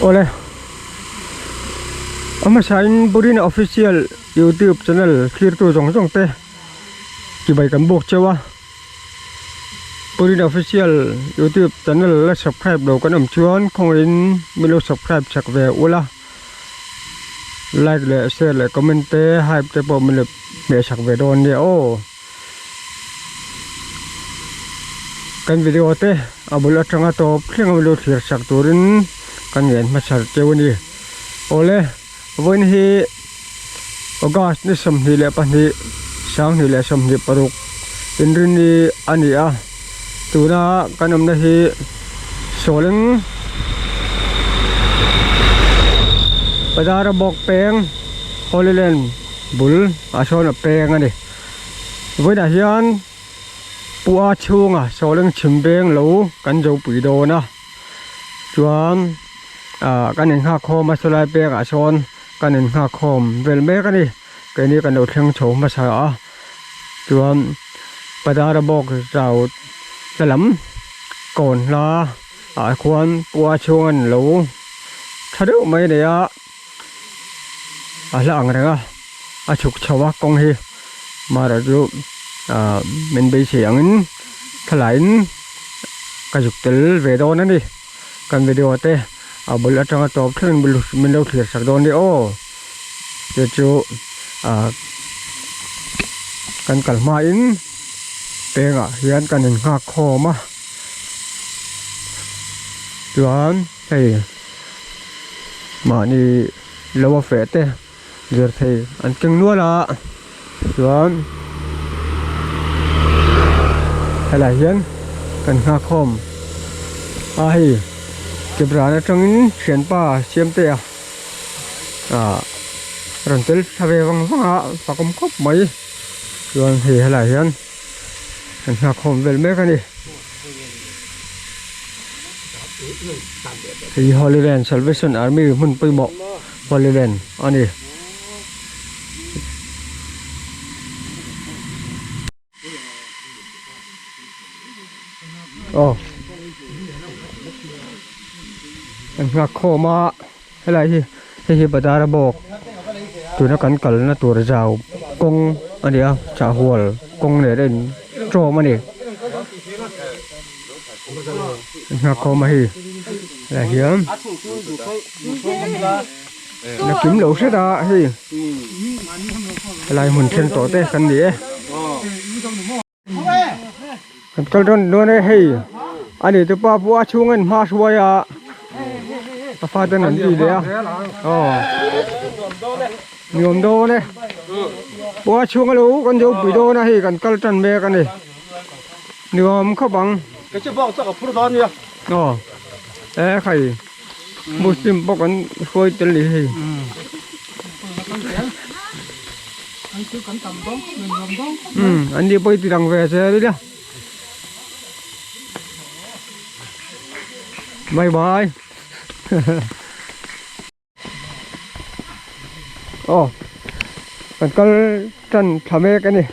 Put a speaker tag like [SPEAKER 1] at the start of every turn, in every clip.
[SPEAKER 1] Awle a hmasain Burina Official YouTube channel thlirtu zawng zawng te chibai kan buk cheu a Burina Official YouTube channel la subscribe lo kan awm chuan khawngaihin min lo subscribe chak ve ula like leh share leh comment te hype te pawh min lo hmeh chak ve dawn nia aw. Kan video te a bul atanga tawp thleng a lo thlir sak turin kan ngen hmasa teuh a ni. Awle vawiin hi August ni 22 2026 inrinni a ni a tuna kan awmna hi Sawleng Bazar a bawk peng Holy Land bul ah sawn a peng a ni. Vawiinah hian pua chhunga sawleng chhim veng lo kan zo pui dawn a chuan ah kan innghak khawm a sawlai pengah sawn kan innghak khawm vel mek a ni keini kan lo thleng chho hmasa a chuan padara bawk zau hla lam kawn hla ah khuan pua chhung an lo tha deuh mai a nei a a hla ang reng a. a chhuk chho a kawng hi mahrawh chu ah min beisei angin thlalaiin ka zuk tel ve dawn a ni kan video te a bul atanga tawp thlengin min lo thlir sak dawn nia aw chu chu ah kan kal hmain pengah hian kan innghak khawm a chuan hei mahni lo a feh te. Lirthei an keng nual a chuan helai hian kan nghak khawm a hei kebran atangin thianpa siamtea ah rawn tel thla ve vang vang a fakawm khawp mai chuan hei helai hian kan nghak khawm vel mek a ni hei Holy Land Salvation Army hmun pawimawh. Holy Land a ni. Aw an nghak khawm a helai hi hei hi bazar a bawk tuna kan kalna tur zau kawng a ni a chahhual kawng nen a in tawm a ni an nghak khawm a hei helai hian. Na kim lo hret a hei helai hmun then tawh te kan ni e kan kal dawn dawn e hei ani te pa pawh a chhung a in hma hruai a a fate an ti leh a aw nuam dawn e pawh a chhung a lo kan zo pui dawn a hei kan kal tan mek a ni nuam khawp ang aw e khai. Muslim pawh kan hruai tel ni hei. An ni pawh i ti lang ve zel ila. Bye bye. Aw kan kal tan thla mek a ni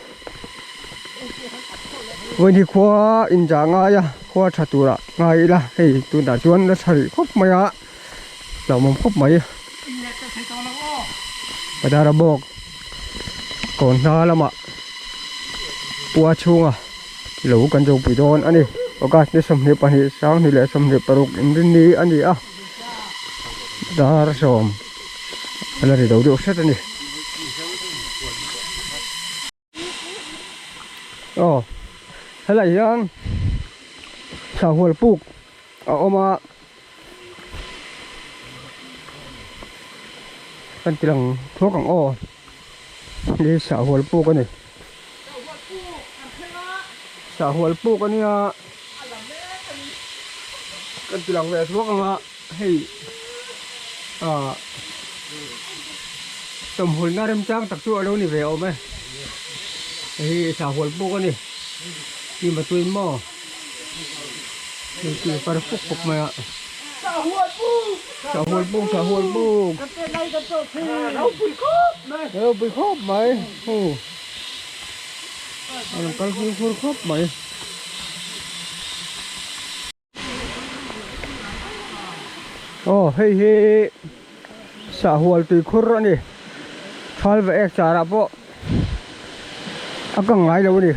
[SPEAKER 1] vawiin hi khua inzah ngai a khua tha turah ngai ila hei tunah chuan la tha rih khawp mai a hlauhawm khawp mai Badara bawk kawn hna lamah pua chhunga lo kan zo pui dawn a ni August ni 22 2026 inrinni a ni a. Dar sawm a la ri lo deuh hret a ni. Aw helai hian sanghual puk a awm a kan ti lang thuak ang aw hei sanghual puk a ni sanghual puk a nia kan ti lang ve thuak ang a. Hei ah tawmhulna remchang tak chu a lo ni ve awm e hei hi sahhual puk a ni tim a tuin maw hei tui a par fuk fuk mai a sahhual puk sahhual puk ropui khawp mai hu a rawn kal fimkhur khawp mai. Aw hei hi sahhual tuikhur a ni thal va ek char ah pawh a kang ngai lo a ni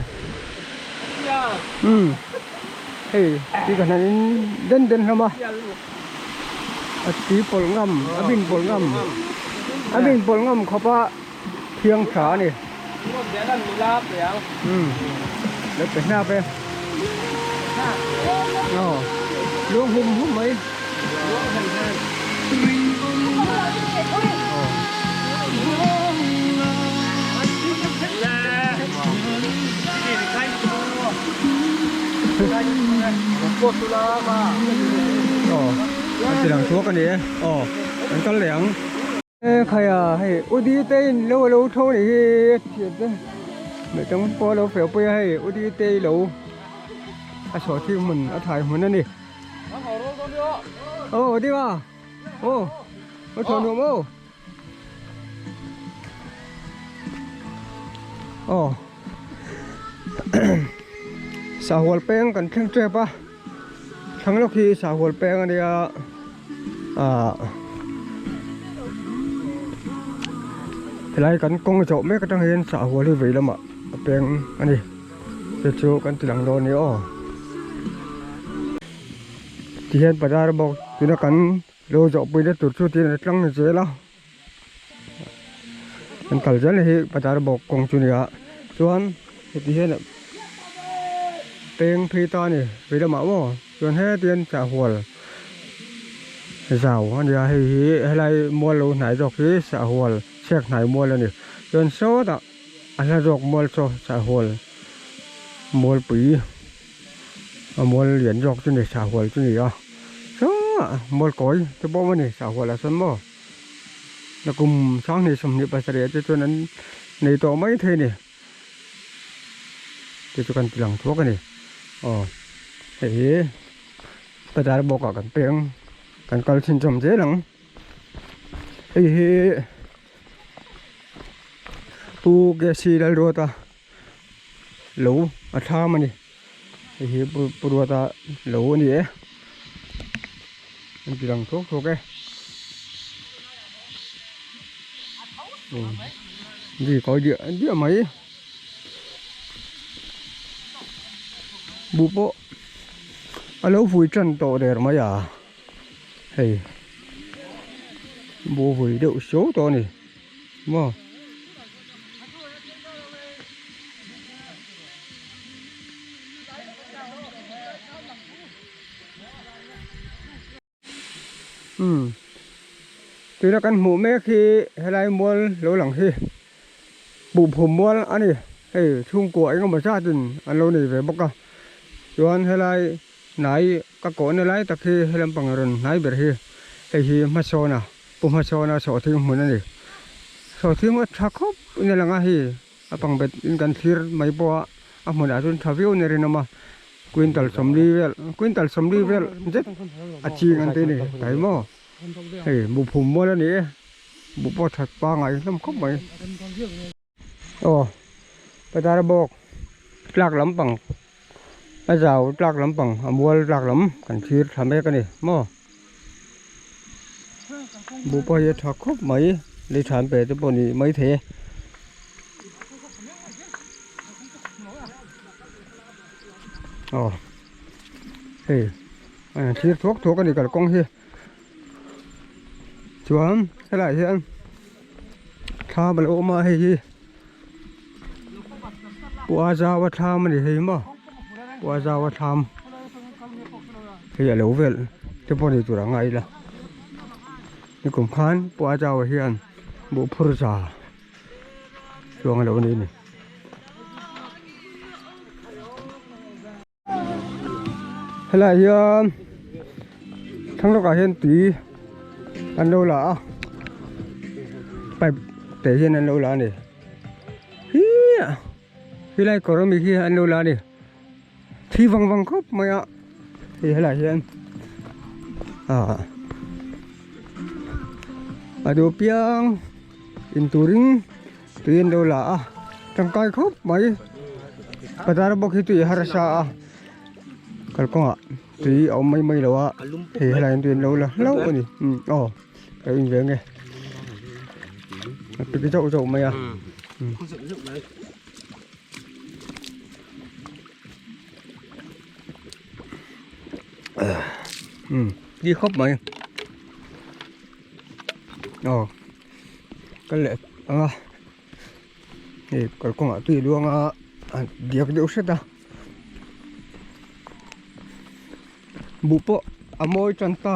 [SPEAKER 1] umm hei tui ka hnan in den den hlawm a a tui pawlh ngam a bin pawlh ngam a bin pawlh ngam khawp a thiang tha a ni umm lo pe hnap e aw luang hum hum mai aw an ti lang chhuak a ni e aw an kal leh ang. E khaia hei udi te in lo alo tho ni hi a thian te meh tang pawh alo feh pui a hei udi te ilo a chhuah thik hmun a thai hmun a ni aw ding a aw a thaw nuam aw aw sahual peng kan thleng tep a. Thlang lawk hi sahual peng a nia ah helai kan kawng zawh mek atang hian sahual hi vei lamah a peng a ni chu chu kan ti lang dawn a ni aw tihian bazar bawk tuna kan lo zawh pui na tur chu tiin a tlang zel a kan kal zel hi bazar bawk kawng chu a ni a chuan heti hian peng phei ta a ni vei lamah maw chuan heti hian sahhual zau a ni a hei hi helai mual lo hnai zawk hi sahhual chhiak hnai mual a ni chuan sawtah a hla zawk mual saw sahhual mualpui a mual lian zawk chu ni sahhual chu ni a sawah mual kawi te pawh a awm a ni sahhual ah sawn maw. Nakum sanghnih 27 ah te chuan an nei tawh mai thei a ni te chu kan ti lang thuak a ni aw hei hi bazar bawk ah kan peng kan kal chhin chawm zel ang hei hi pu K C Lalruata lo a thlam a ni hei hi pu Ruata lo a ni e an ti lang thuak thuak e gì có địa địa mấy bu pawh a lo vui tan tawh der mai a hei bu vui deuh suau tawh a ni maw. Umm tuna kan hmuh mek hi helai mual lo lang hi buhphum mual a ni hei chhungkua eng emaw zat in an lo nei ve bawk a chuan helai hnai ka kawhna lai tak hi he lampang rawn hnai ber hi hei hi hmasawna pu hmasawna sawhthing hmun a ni sawhthing a tha khawp in a lang a hei a pang bet in kan thlir mai pawh a a hmunah chuan tha viau in a rinawm a quintal 40 vel quintal 40 vel zet a ching an tih a ni tai maw hei buhphum mual a ni e buh pawh that pangai hlawm khawp mai aw bazar bawk tlak lampang a zau tlak lampang a mual tlak lam kan thlir thla mek a ni maw buh pawh hi a tha khawp mai lei tha an pe te pawh ni maithei e. Aw hei a thlir thuak thuak a ni kalkawng hi chuan helaiah hian thlam a lo awm a hei hi pua zau a thlam a ni hei maw pua zau a thlam hei a lo vel te pawh ni tur a ngai ila nikum khan pua zau ah hian buhphur za chuang a lo ni a ni. Helaiah hian thlang lawkah hian tui an lo la a pipe te hian an lo la a ni hii helai kawr ami hi an lo la a ni thi vang vang khawp mai a hei helaiah hian ah a duh piang in turin tui an lo la a tangkai khawp mai bazar bawk hi tui harsa a. Kalkawngah tui a awm mai mai lo a hei helai hian tui an lo la hlauh a ni umm aw ka in ve nge a pik zauh zauh mai a umm tui khawp mai aw kal leh ang a hei kalkawngah tui a luang a a diak deuh hret a. Buh pawh a mawi tan ta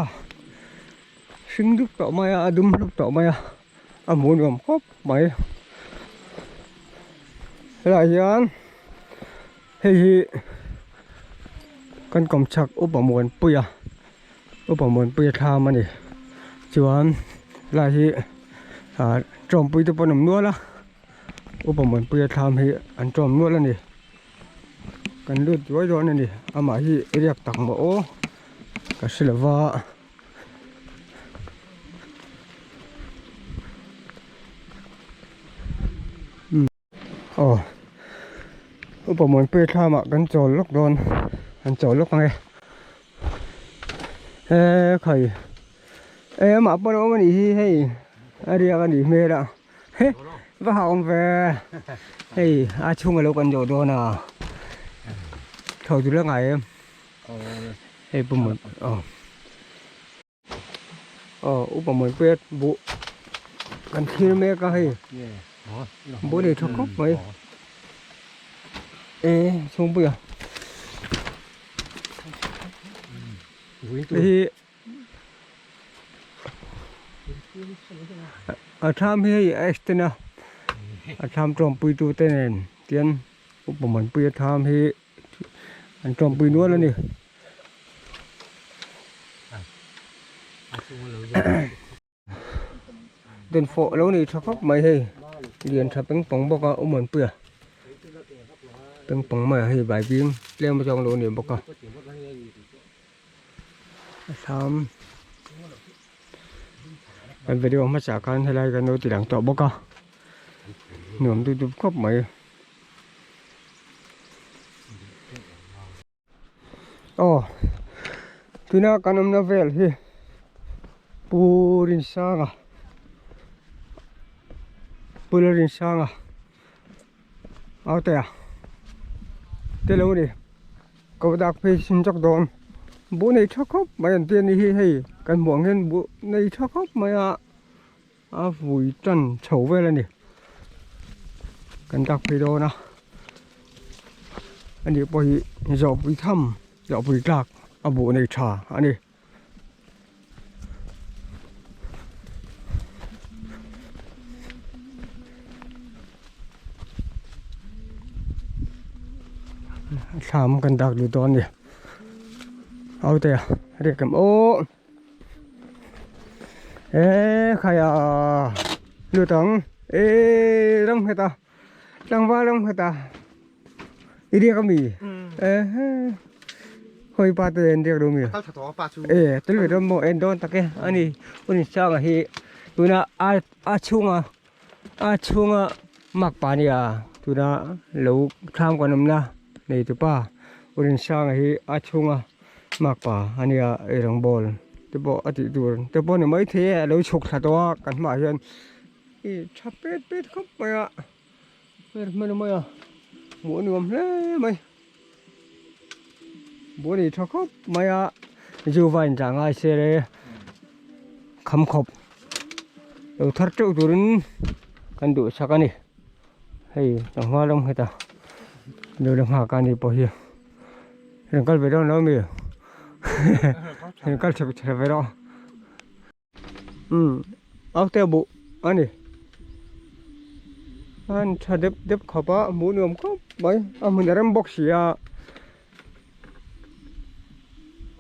[SPEAKER 1] hring dup tawh mai a a dum hlup tawh mai a a hmuh nuam khawp mai helaiah hian hei hi kan kawmchhak upa muanpuia upa muanpuia thlam a ni chuan helai hi ah tawngpui te pawh an awm nual a. Upa Muanpuia thlam hi an tawm nual a ni kan lut duai dawn a ni amah hi riak tak maw aw ka hre lova aw Upa Muanpuia thlamah kan chawl lawk dawn an chawl lawk ang e he khai e amah pawh a awm a nih hi hei a riak a nih hmel a. He va ha awm ve hei a chhunga lo kan zawh dawn a tho tur a ngai em hei pu mawn aw aw upa mawnpuia buh kan thlir mek a hei buh nei tha khawp mai e chhungpuia hei hi. A tham hi hei a extend a a tham tawmpui tu te nen tian upa manpui a tham hi an tawmpui nual a ni. Dawnfawh lo nei tha khawp mai hei lian tha peng pawng bawk a u Muanpuia peng pawng mai a hei baibing tlem zawng lo nei bawk a a thlam kan video hmasa khan helai kan lo ti lang tawh bawk a nuam dup dup khawp mai. Aw tuna kan awmna vel hi Pu Rinsanga Pu Lalrinsanga Autea te lo ni ko dak phei sin chak dawn buh nei tha khawp mai an tia ni hi hei kan hmuh ang hian buh nei tha khawp mai a a vui tan chho vel a ni kan dak phei dawn a ani pawh hi zawhpui tham zawhpui tlak a buh nei tha a ni. Thlam kan dak lut dawn a ni autea riak em aw. Ê khai à lưu tầng ê đông hết à đông va đông hết à đi đi cái mì ê hoi pa te en riak do mi ê tel ve dom mo en don take ani unin sanga hi tuna a a chhunga a chhunga mak pa nia tuna lo thlam kan awm na nei tu pa unin sanga hi a chhunga Makpa a nia ei rawng bawl te pawh a tih tur te pawh ni maithei e a lo chhuk thla tawh a kan hmaah hian ih tha pet pet khawp mai a hmer hman a mai a hmuh a nuam hle mai buh a nei tha khawp mai a zu va in tah ngai se le kham khawp lo thar teuh turin kan duh sak a ni hei tlangval ram heta lo la nghak a ni pawh hi. Heng kal ve dawn lo mi heng kal chhep chhep ve dawn um au te bu ani an tha dep dep khawp a hmuh nuam khawp mai a hmun a rem bawk si a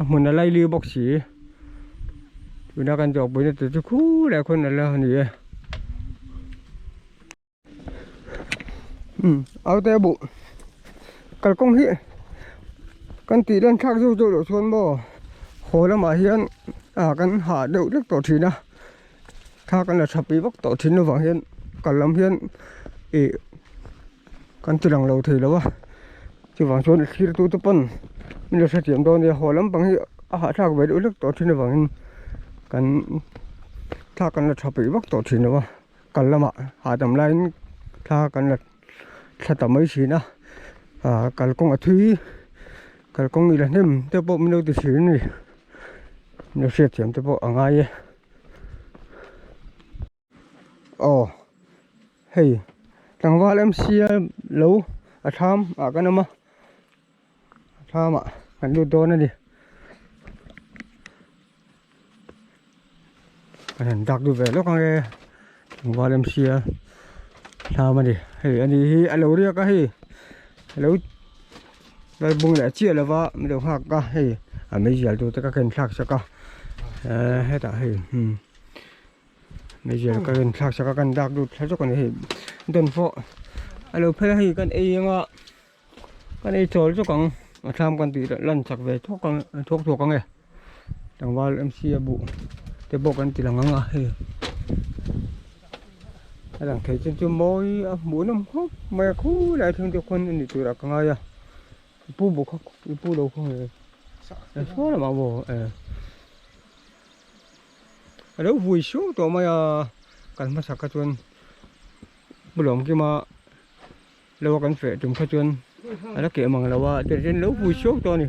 [SPEAKER 1] a hmun a laili bawk si tuna kan zawh puina tur chu khulai khawn a la ni e. Aute buh kalkawng hi kan tih lan thlak zuk zuk loh chuan maw haw lamah hian ah kan hah deuh hlek tawh thin a thla kan la tha pui vak tawh thin avang hian kal lam hian ih kan ti lang lo thei lo a chuvang chuan thlir tu te pawn. Min lo hrethiam dawn nia haw lampang hi a hahthlak ve deuh hlek tawh thin avangin kan thla kan la tha peih vak tawh thin lo a kal lamah hahdam laiin thla kan la thla ta mai thin a ah kalkawng a thui kalkawng ila hnem te pawh min lo ti thin a ni min lo hriatthiam te pawh a ngai e. Aw hei tlangval mca lo a thlam ah kan awm a a thlam ah kan lut dawn a ni kan han dak duh ve lawk ang e tlangval mca thlam a ni hei ani hi a lo riak a hei a lo lal bung leh chiah lova min lo nghak a hei a meizial tur te ka ken thlak sak a ehh hetah hei umm. Meizial ka rawn thlak sak a kan dak lut thla zawk a ni hei dawnfawh a lo phel a hei kan ei anga kan ei chawl zawk ang a thlam kan tih lan chak ve thawk ang thawk thawk ang e tlangval M_C a buh te pawh kan ti lang ang a hei a lang thei chu chu mawi a hmuh nawm khawp mai a khulai thleng te khawn a ni turah ka ngai a i pu bawk kha i pu lo khaw nge e saw lamah maw e. A lo vui suau tawh mai a kan hmasak kha chuan Pu Lawmkima lo a kan feh tum kha chuan a la keh mang lo a tichuan lo vui suau tawh a ni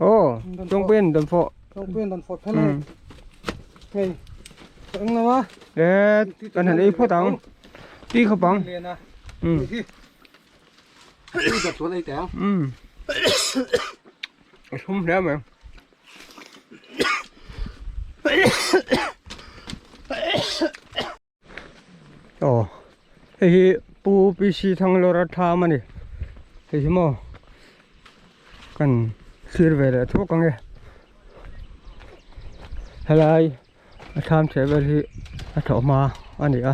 [SPEAKER 1] aw Chawngpuian dawn fawh
[SPEAKER 2] Chawngpuian dawn fawh phel a hei eng lo a
[SPEAKER 1] e kan han ei phawt ang ti khawp ang um um a thlum hle mai. Aw hei hi pu PC Thanglawra thlam a ni hei hi maw kan thlir ve leh thuak ang e helai a thlam chheh vel hi a thlawh hma a ni a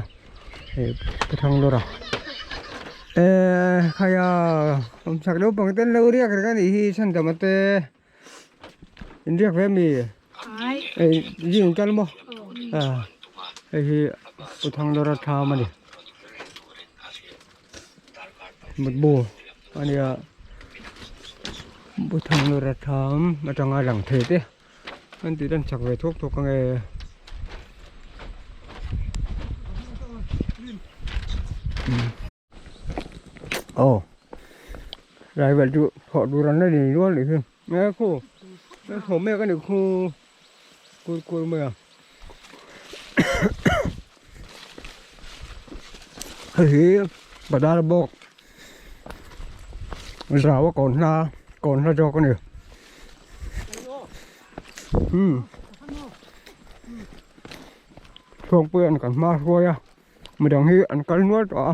[SPEAKER 1] hei pu Thanglawra eee khaia awmchak naupang te an lo riak reng a nih hi chhandama te. In riak ve mi ei zing in kal maw ah hei hi Pu Thanglawra thlam a ni mutbu a nia Pu Thanglawra thlam atanga lang thei te an tih dan chak ve thuak thuak ang e. Aw driver chu thawh tur an la nei nual nih hi nge khu an thawh mek a ni khu kur kur mai a hei hi bazar bawk zau a kawn hla kawn hla zawk a ni umm chhuangpuia'n an kan hma hruai a. Midang hi an kal nual tawh a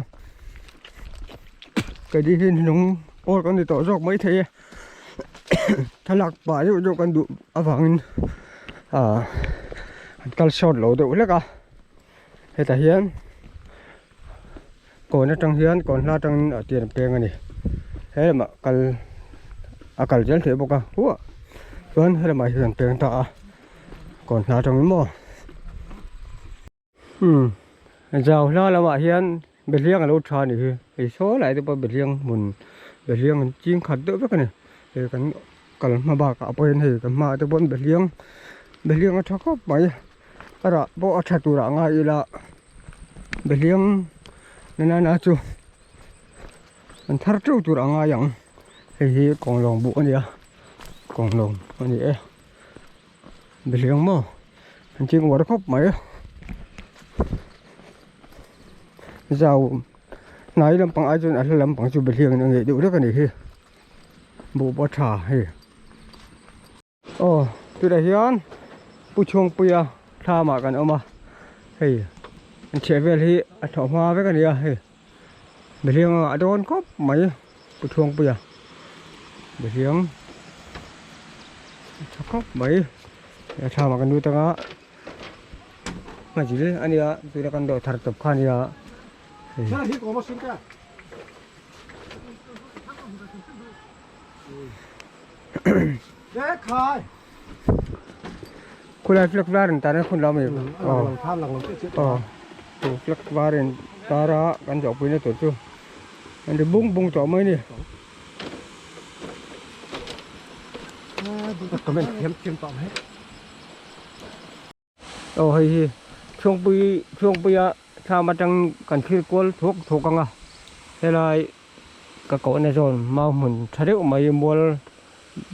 [SPEAKER 1] keini hi nung pawl kan ni tawh zawk mai thei e thlalak pah deuh deuh kan duh avangin ah an kal sawt lo deuh hlek a hetah hian kawn atang hian kawn hla atangin a tian peng a ni he lamah kal a kal zel theih bawk a huah chuan helamah hian an peng ta a kawn hla atangin maw. Umm zau hla lamah hian behliang a lo tha a nih hi hei saw lai te pawh behliang hmun behliang an ching khat deuh vek a ni hei kan kal hma bakah pawh hian hei kan hmaah te pawh behliang behliang a tha khawp mai a rah pawh a tha turah a ngai ila behliang nana chu an thar teuh tur a ngai ang hei hi kawnglawng buh a ni a kawnglawng a ni e. Behliang maw an ching uar khawp mai zau hnai lampang ai chuan a hla lampang chu behliang in a ngeih deuh vek a nih hi buh pawh a tha hei aw tunah hian pu chhungpuia thlam ah kan awm a hei an chheh vel hi a thlawh hma vek a ni a hei behliang a ngah dawn khawp mai pu chhungpuia behliang a tha khawp mai a thlam ah kan lut anga hmazil a nia tuna kan dawh thar tawp kha a nia hei. Khulai flag var in tar a khun lo mai aw aw chu flag var in tar a kan zawh pui na tur chu an ri bung bung tawh mai a ni.
[SPEAKER 2] Comment thiam thiam tawh mai.
[SPEAKER 1] Aw hei hi chhungpui chhungpuia thlam atang kan thlir kual thuak thuak ang a helai ka kohna zawn mau hmun tha deuh mai mual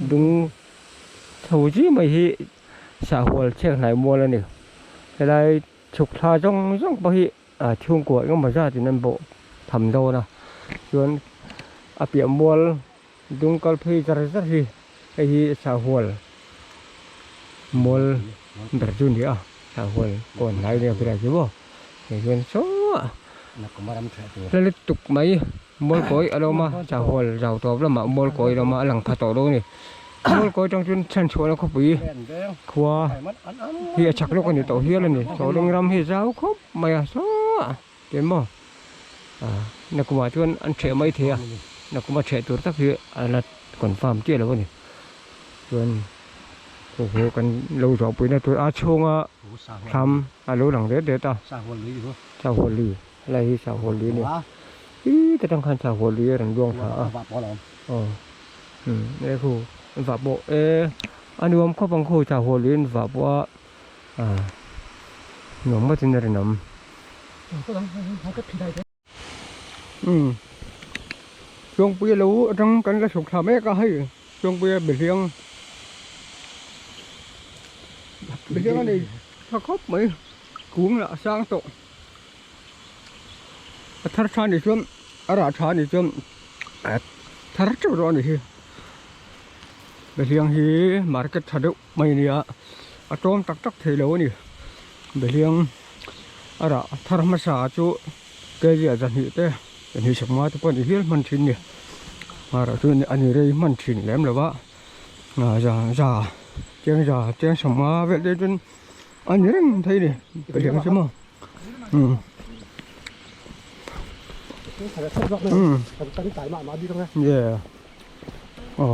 [SPEAKER 1] dung chho chi mai hi sahhual chhiak hnai mual a ni helai chhuk thla zawng zawng pawh hi ah chhungkua engemaw zat in an bawh tham dawn a chuan a piah mual Dung kal phei zar zar hi hei hi sahhual mual ber chu a ni a sahhual kawn hnai nia birai chu maw hei hian saw a hla lutuk mai mual kawi a lo awm a sahhual zau tawp lamah mual kawi a lo awm a a lang pha tawh lo a ni mual kawi atang chuan chhanchhuahna khawpui khua hi a chak lawk a ni tawh hial a ni sawhling ram hi zau khawp mai a saw a. Emaw ah nakumah chuan an ṭheh mai thei a nakuma ṭheh tur tak hi a la confirm chiah lo a ni chuan khu khu kan lo zawhpuina tur a chhunga thlam a lo lang det det a sanghawl lui helai hi sanghawl lui a ni ih ta tang khan sanghawl lui a rawn luang thla a aw umm he khu an vah pawh e a nuam khawp ang khu sanghawl lui an vah pawh a ah nuam ngawtin a rinawm. Umm Chawngpuia lo atang kan la chhuk thla mek a hei Chawngpuia behliang behliang a nei tha khawp mai kung lah a sang tawh a thar tha ni chuan a rah tha ni chuan a thar teuh rawh a ni hi behliang hi market tha deuh mai a nia a tlawm tak tak thei lo a ni behliang. A rah thar hmasa chu kg ah zahnih te zahnih sawmnga te pawh a ni hial hman thin a ni a rah chu a ni rei hman thin lem lo va za za chiang za chiang sawmnga vel te chuan a ni reng thei a ni pahnih chu maw umm umm yeah aw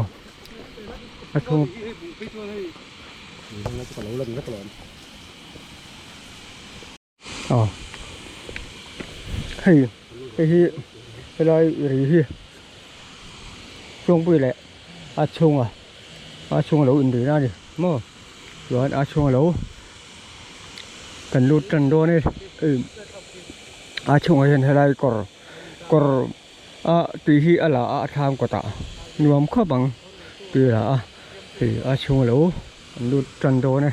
[SPEAKER 1] a chhung. Aw hei hei hi helai ri hi chawngpui leh a chhunga a chhunga lo inri na a ni maw chuan a chhunga lo kan lut tan dawn e a chhungah hian helai kawr kawr a tui hi a la a a thlam kawtah nuam khawp ang tui a la a hei a chhunga lo kan lut tan dawn e.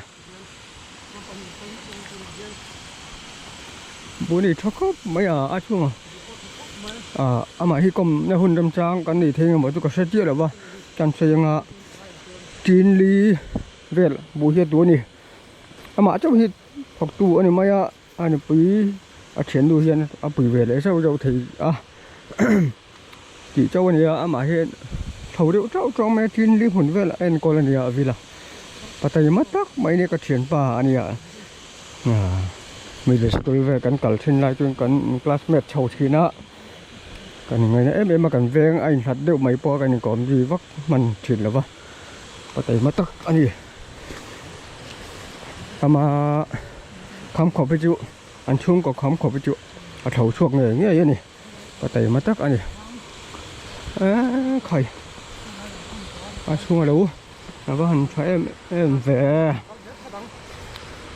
[SPEAKER 1] Buni tha khawp mai a a chhungah ah amah hi kawm na hun remchang kan nei thei engemaw chu ka hre chiah lo va chuan sawi anga tin li vel buh hi a tu a ni amah chauh hi thawk tu a ni mai a a nupui a thiannu hian a pui ve leh zauh zauh thei a tih chauh a ni a amah hian tho deuh chauh chauh mai a tin li hmun velah a enkawl a ni a villa pataima tak mai nia ka thianpa a nia ah middle school vel kan kal thin lai chuan kan classmate chho thin a kan ingaina em em a kan veng a inhlat deuh mai pawh a kan inkawm zui vak hman thin lo va pataima tak a ni ama kham khawp hi chu an chhungkaw kham khawp hi chu a tho chhuak ngei ngei a ni. Ka taima tak a ni eee khai a chhung a lo a va han tha em em ve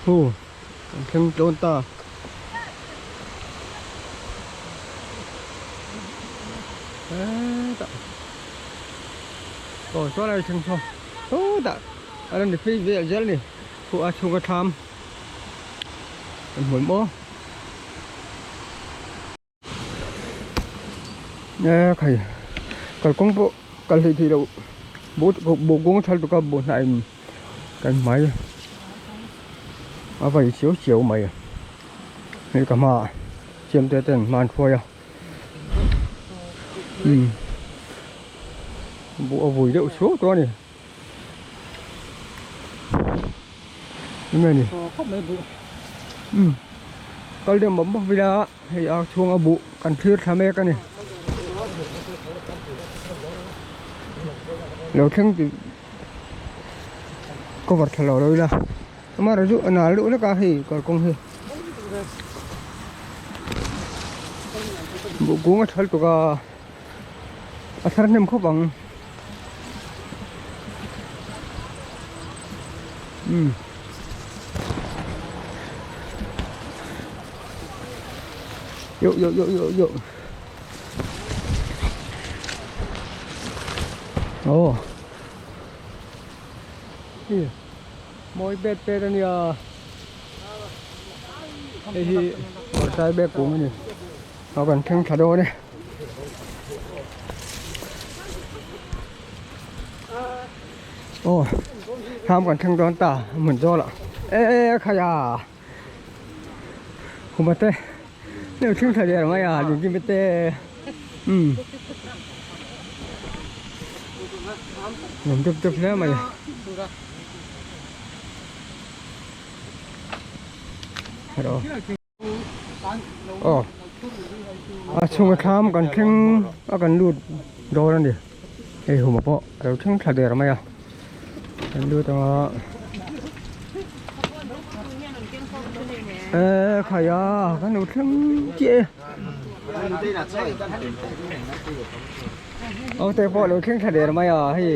[SPEAKER 1] hu kan thleng tlawn ta hetah aw saw lai thleng saw sawtah a rawn ri phei vel zel a ni khu a chhung a thlam kan hmu maw. E khai kalkawng pawh kal hlei theih loh buh kung a thal tuk a buh hnah in kan hmai a vai chiau chiau mai hei ka hmaah siam te ten hma an hruai a umm buh a vui deuh suau tawh a ni enge ni umm kal deuh mawp mawp ila hei a chhunga buh kan thlir thla mek a ni lo thleng tih cover tha lo lo ila amaherawh chu a nal deuh hlek a hei kalkawng hi buh kung a thal tuk a. A thar hnem khawp ang. Umm. Yo yo yo yo yo. Aw. Hi. Mawi bet bet ania. Hei hi kawrtai bek kung ani. A kan thleng thla dawn e. Aw thlam kan thleng dawn ta hmun zawl ah e e khaia khuma te hei thleng thla der mai a dingkim te umm nuam deuh deuh hle mai. Hello. Aw a chhunga thlam kan thleng a kan lut dawn a ni hei huma pawh a lo thleng thla der mai a kan lut ang a e khai a kan lo thleng chiah e aw te pawh a lo thleng thla der mai a hei.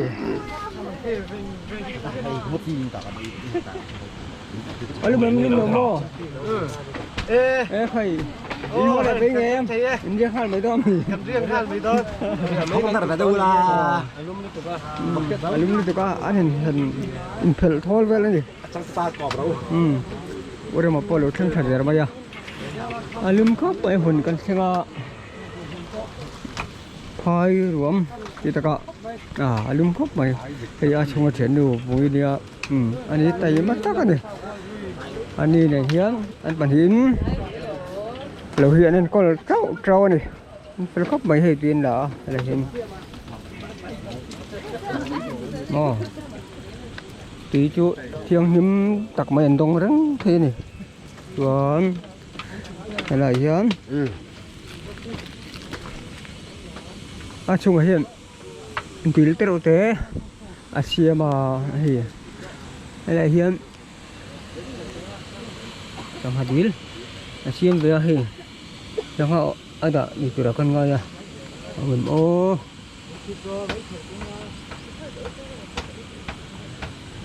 [SPEAKER 1] Phai ruam ti takah a lum khawp mai hei a chhunga thiannu pui nia. Umm ani taima tak ani ani nen hian an pahnihin lo hi an enkawl tauh tauh ani an fel khawp mai hei tui an la a helai hian aw tui chu thianghlim tak mai an dawng reng thei ani chuan helai hian a chungah hian. Dil te reuh te a siam a hei helaiah hian sangha dil a siam ve a hei sangha a dah ni turah kan ngai a a awm aw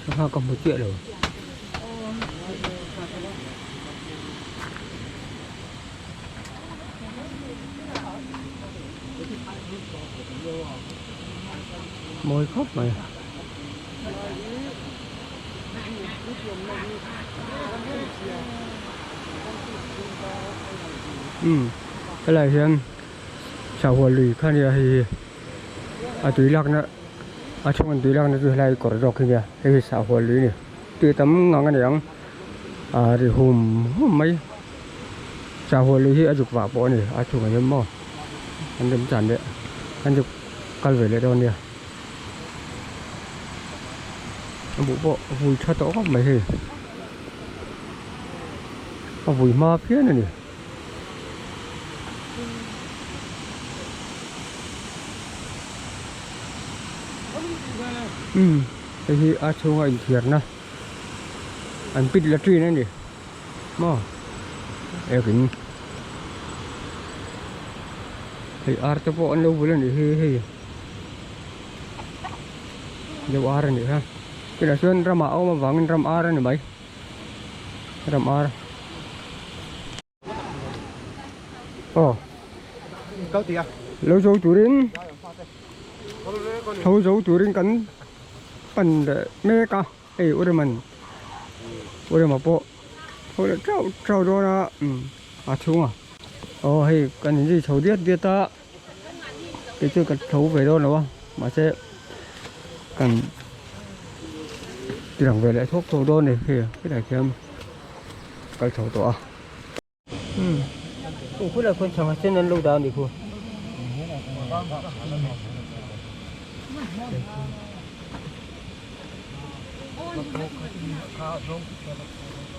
[SPEAKER 1] sangha ka hmu chiah lo. Mawi khawp mai. Umm helai hian sangha lui kha nia hei hi a tui lakna a chhung an tui lakna chu helai kawr zawk hi nia hei hi sangha lui a ni tui tam ngang a ni ang a ri hum hum mai. Sangha lui hi a zuk vah pawh a ni a chhungah hian maw an rem chan leh an zuk kal ve leh dawn nia a buh pawh a vui tha tawh khawp mai hei a vui hma phian a ni. Umm hei hi a chhunga inthiarna an pit latrine a ni. Maw ekin hei ar te pawh an lo bul a nih hi hei deuh ar a nih kha tunah chuan ramah a awm avangin ram ar a ni mai ram ar aw lo zo turin tho zo turin kan pan leh mek a. Hei Ureman Urema pawh tho leh teuh teuh dawn a umm a chhung a aw hei kan inzui chho diat diat a kei chu ka tho ve dawn lo a mahse kan tirang ve leh thawk thawk dawn a ni hei helai khian kal chho tawh a. Umm khulai khuan sangha sen an lo dah a nih khu.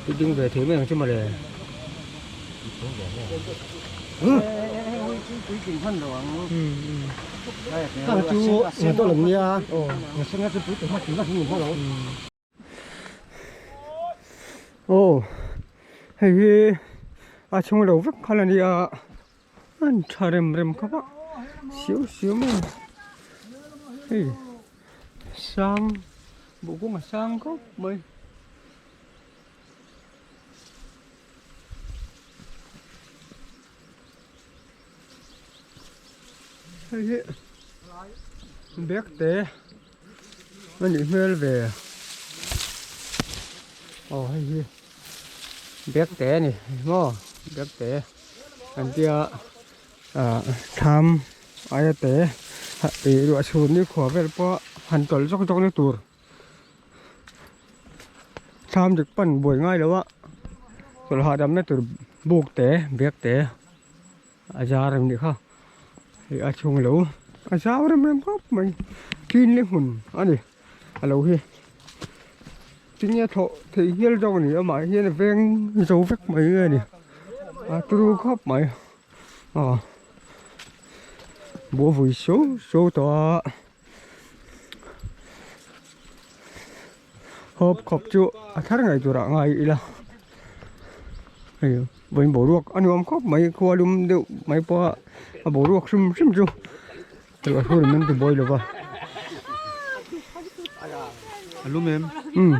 [SPEAKER 1] Cái ding về thế mới chứ mà để Aw hei hi a chhung lo vek khan a nia an tha rem rem khawp a siau siau mai hei sang buh kawng a sang khawp mai. Hei hi bag te a nih hmel ve aw hei hi bag te a ni maw bag te an tia ah thlam aia te ih ruah chhun ni khua vel pawh han tawlh zawk zawk na tur. Thlam dik pan buai ngai lo a chawlh hahdamna tur buk te bag te a zar ang nih kha hei a chhung lo a zau rem rem khawp mai clean le hmun a ni a lo hi tinge thlawh theih hial zawk a ni amah hian a veng zo vek mai nge ni a turu khawp mai aw buh vui suau suau tawh a. Hawp khawp chu a thar ngei turah ngai ila hei vawiin boruak a nuam khawp mai khua lum deuh mai pawh a a boruak hrim hrim chu a hun an ti buai lova umm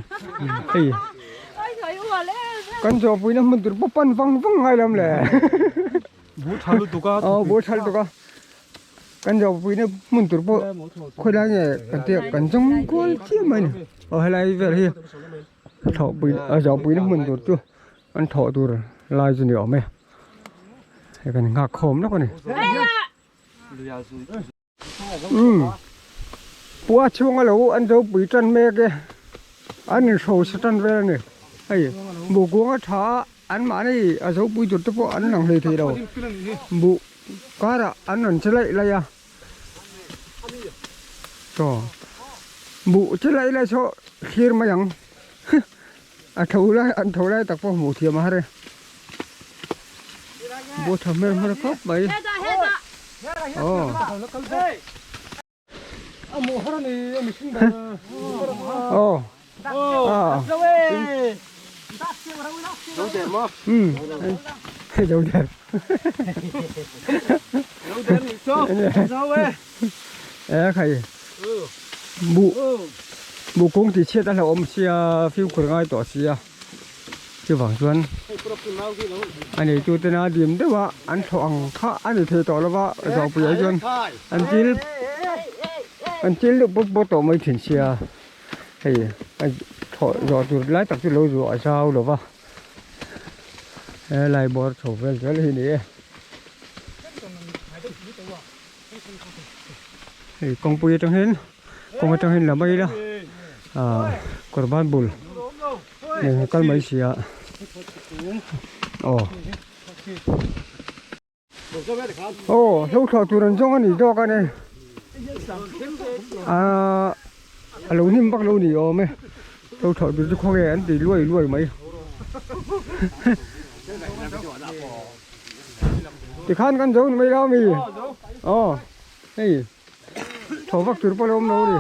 [SPEAKER 1] hei kan zawhpuina hmun tur pawh pan vang vang ngai lo le aw buh tha lutuk a. Kan zawhpuina hmun tur pawh khawilai nge kan tia kan zawng kual chiah mai a ni aw helai vel hi thawhpui a zawhpuina hmun tur chu an thawh tur lai chu ni awm e hei kan nghak khawm lawk a ni umm pua chhunga lo an zawhpui tan mek e an inhrosa tan vel a ni hei buhkuang a tha a an mahni a zawhpui tur te pawh an lang hlei thei lo buh. Karah an rawn che laih laih a, chaw buh che laih laih saw thlir mai ang a tho lai an tho lai tak pawh hmuh thiam a har e, buh tha hmel hmel khawp mai aw. Aw e khai buh buh kung tih chhiat a hlauhawm sia fimkhur ngai tawh sia chuvang chuan a neitu tena dim deuh a an thlawh ang kha a ni thei tawh lova zawhpui ah chuan an chil an chil deuh bawk bawk tawh mai thin sia hei a thlawh zawh tur lai tak chu lo zuah a zau lova helai bawr chho vel zel hi a ni e hei kawngpui atang hian kawng atang hian la mai ila ah kawr ban bul nen kal mai si a aw aw hlo thlawh tur an zawng a ni zawk a ni ah a lo hnim vak lo ni awm e hlo thlawh tur chu khawnge an ti luai luai mai. Tikhan kan zo ni mai lo ami aw hei tho vak tur pawh a lo awm lo a ni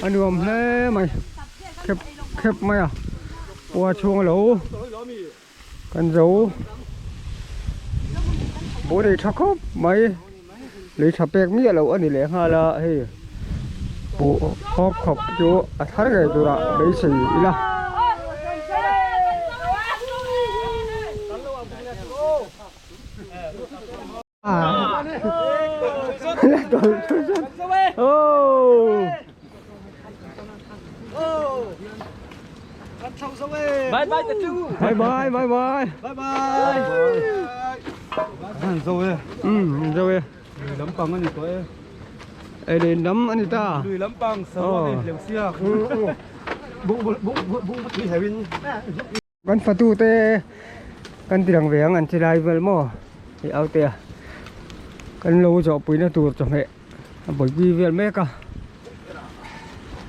[SPEAKER 1] a nuam hle mai khep khep mai a kua chhung a lo kan zo buh nei tha khawp mai lei tha pek miah loh a ni leh nghal a hei buh hawp khawp chu a thar ngei turah beisei ila.
[SPEAKER 2] Bye bye tattoo.
[SPEAKER 1] Bye bye bye bye.
[SPEAKER 2] Bye bye. Zo e.
[SPEAKER 1] Zo e.
[SPEAKER 2] Lui lampang ani tawh e.
[SPEAKER 1] Ei lui lam ani ta.
[SPEAKER 2] Lui lampang saruak in hleuh siak. Bung bung bung bung tui heuhin.
[SPEAKER 1] Kan fatu te kan ti lang ve ang an che lai vel maw hei aute a kan lo zawh puina tur chawhmeh a bawlhpui vel mek a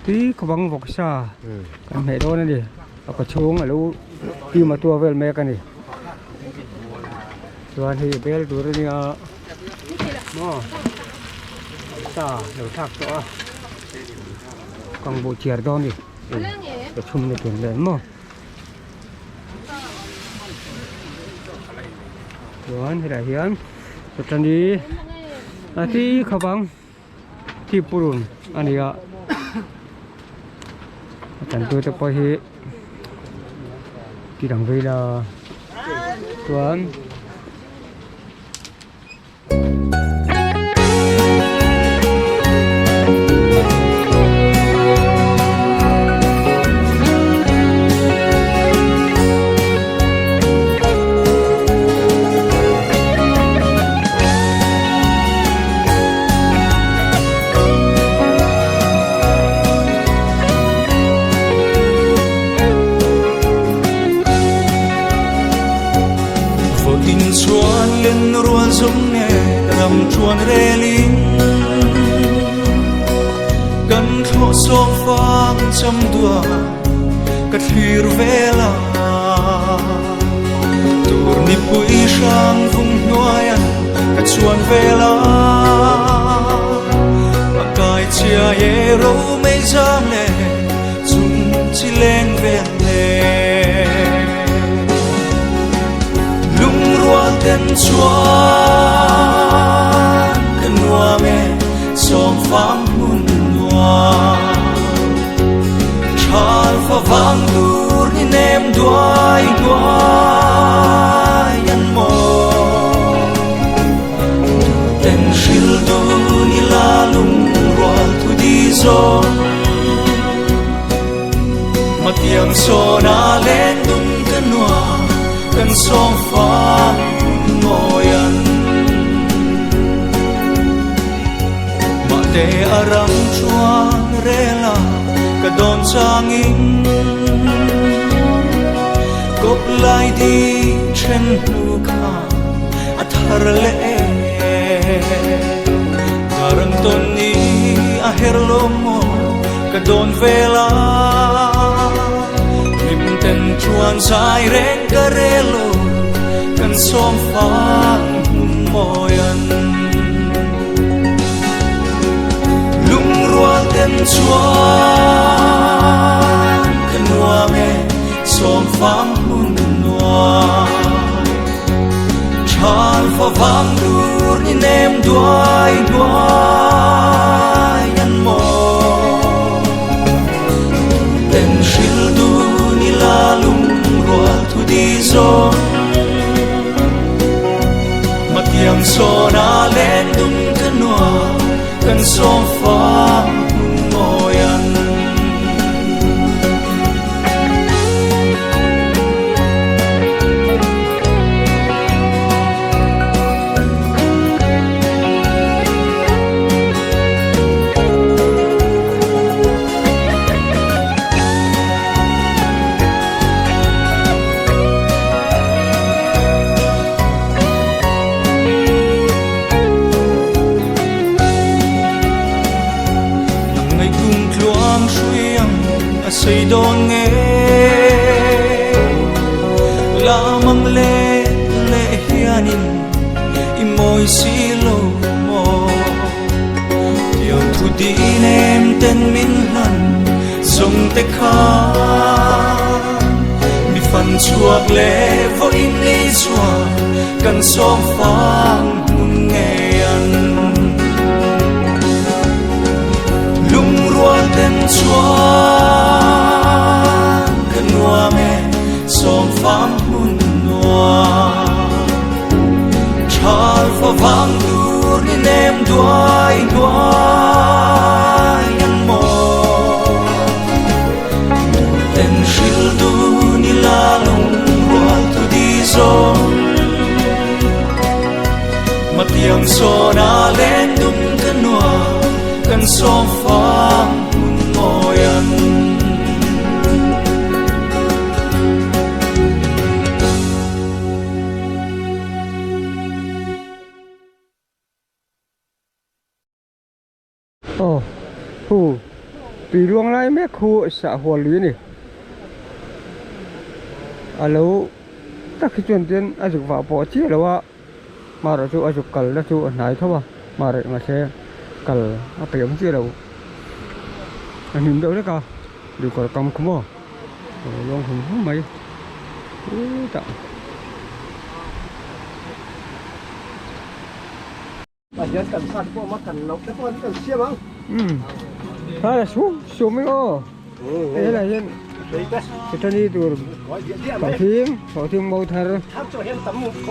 [SPEAKER 1] tui khawpang vawksa kan hmeh dawn a ni a kaw chhung a lo tim a tua vel mek a ni chuan hei bel tur a nia maw sa lo thlak tawh a kangbuh chiar dawn a ni ka chhum na tur vel maw. Chuan helaiah hian chawtani a ti khawp ang ti purun a ni a a tantu te pawh hi ti dang vei la chuan.
[SPEAKER 3] cham duai ka thlir vel a. Tur nipui hrang vung hnuaian ka chuan vel a. A kai chhia e ro mei zam le chung chi leng vel le. Lungrual ten chuan ka nuam e sawm fam hmun nuam. Thal fa vang tur ni nem duai hnuai an maw. Ten hril dun ila lungrual thu di zawng. Matiang sawn a leng dun ka nuam kan sawm fam hmun mawi an. Mahte a ram chuan rel a ka dawn changin kawp lai di then hnu kha a thar leh e. Darang tawn ni a her lo maw ka dawn vel a, hlim ten chuan zai reng ka rel lo kan sawm fang hmun mawi an. Lungrual ten chuan ka nuam e sawm fang hmun nuam. Thal fa vang tur ni nem duai hnuai an maw. Ten hril dun ila lungrual thu di zawng. Matiang sawn a leng dun ka nuam kan sawm fang hmun mawi an. Nang ngei kum tluang hrui ang a sei dawn nge Lamang le le hianin i mawi si lo maw Tiang thu din em ten min hlan zawng te kha Mi fan chhuak le vawiin ni chuan kan sawm fang hmun ngei an. Lungrual ten chuan ka nuam e sawm fang hmun nuam. Thal fa vang tur ni nem duai hnuai an maw. Ten hril dun ila lungrual thu di zawng. Matiang sawn a leng dum ka nuam kan sawm fang hmun mawi an.
[SPEAKER 1] Aw hu tui luang lai mek khu sah hual lui a ni a lo tak hi chuan chuan a zuk vah pawh chiah lo a marawh chu a zuk kal na chu a hnai tho a marawh mahse kal a peih awm chiah lo a hnim deuh hlek a dukawr kam khu maw a lo luang hum hum mai chutah.
[SPEAKER 2] Pathian kan hrat pawh a kan loh te pawh an kan siam ang.
[SPEAKER 1] Umm kha la su su mai aw hei helai hian chutani tur sawhthing sawhthing mo thar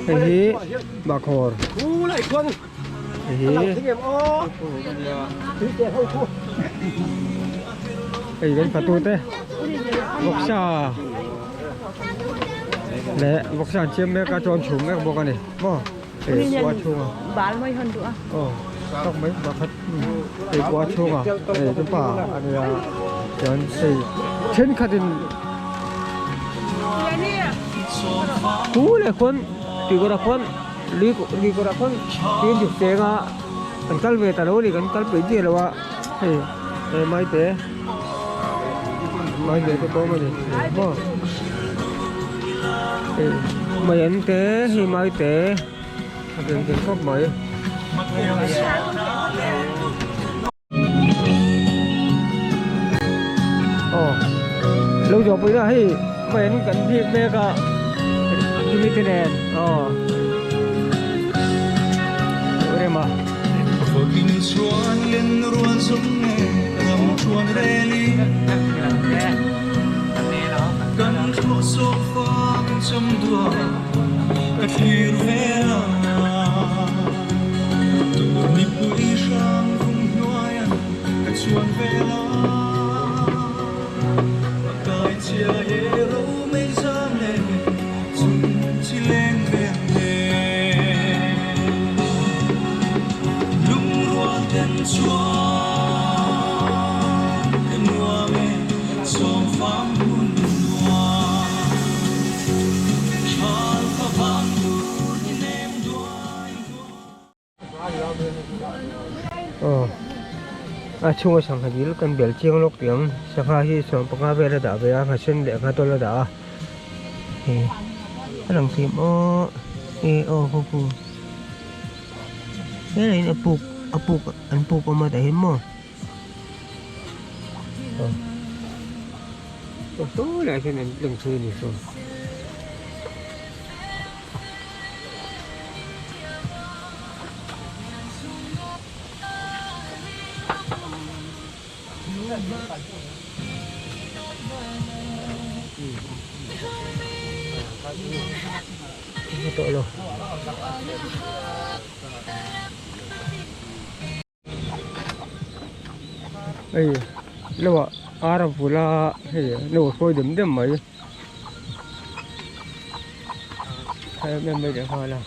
[SPEAKER 1] hei hi bahkhawr hei hi hei kan fatu te vawksa leh vawksa an siam mek a chuan chhum mek bawk a ni maw. Hei kua chhunga
[SPEAKER 4] bal mai han duh a
[SPEAKER 1] aw tak mai pakhat hei kua chhunga hei chu pa a nia chuan hei thenkhatin khu leh khuan tuikawrah khuan lui luikawrah khuan tui an zuk cheng a kan kal ve ta lo a ni kan kal peih chiah lo a hei he maite. Mai leh te pawh a ni maw hei mai an te hei mai te a ken ken khawp mai. Aw lo zawh pui na hei mai an kan hik mek a chumi te nen aw rema. Aw a chhunga sangha dil kan bel chiang lawk tih ang sangha hi sawmpanga vel a dah ve a nghasen leh nghatawl a dah a hei a lang thei maw e aw khaw khu helai in a puk a puk an puk awm a tah hian maw aw saw lai hian an lang thei a ni saw. Tawh lo. Hei lo ah ar a vul a hei lo a hruai dem dem mai em em mai leh nghal a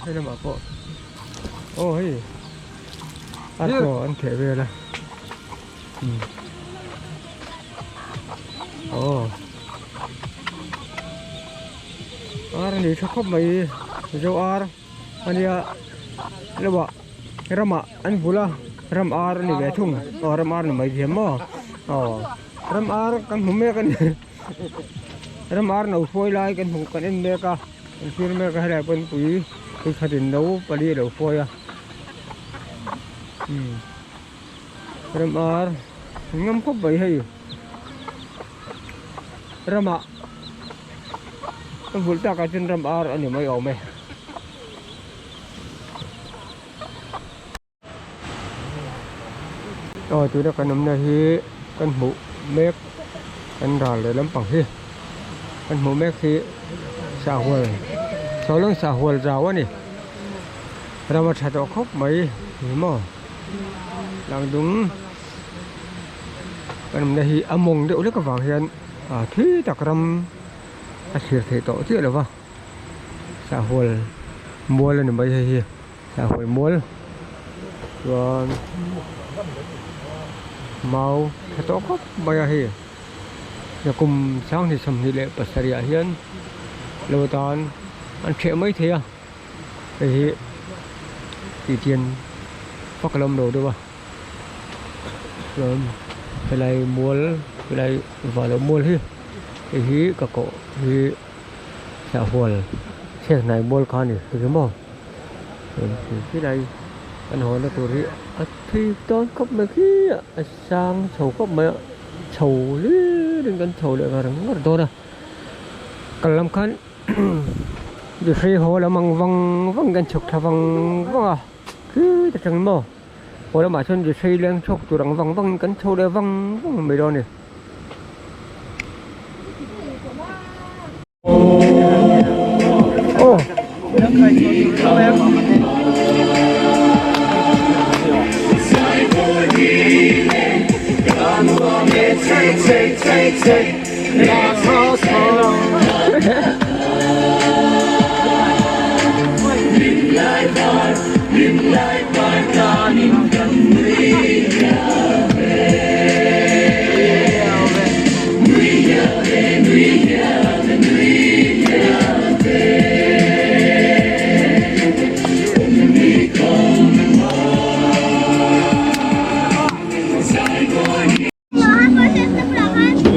[SPEAKER 1] hei lamah pawh aw hei ar pawh an theh vel a aw. Ar a ni tha khawp mai zo ar a nia lamah ramah an vul a ram ar a ni ve thung aw ram ar ni mai thiam maw aw ram ar kan hmu mek a ni ram ar no hruai lai kan hmu kan en mek a kan thlir mek a helai pawn pui pui khatin no pali a lo hruai a umm ram ar ngam khawp mai hei. Ramah ka vulh takah chuan ram ar a ni mai awm e. Aw tuna kan awmna hi kan hmuh mek kan ral leh lampang hi kan hmuh mek hi sahhual sawleng sahhual zau a ni ram a tha tawh khawp mai ni maw tlangdung. Kan awmna hi a mawng deuh hlek avang hian ah thui tak ram a thlir theih tawh chiah lo va sahhual mual a ni mai hei hi sahhual mual chuan mau tha tawh khawp mai a hei kum sanghnih sawmhnih leh pasarih ah hian lo tan an hreh mai thei a hei hi tih chian vak a la awm lo deuh a. Chuan helai mual helai valo mual hi hei hi ka koh hi sahhual chhiat hnai mual kha a ni hei maw helai kan haw na tur hi a thui dawn khawp mai khi a sang chho khawp mai a chho hlir in kan chho leh ngar ngar dawn a kal lam khan mihring haw lam ang vang vang kan chhuk thla vang vang a khitah tang maw. Haw lamah chuan ri hrei leng chhuak tur ang vang vangin kan chho leh vang vang mai dawn a ni. Aw.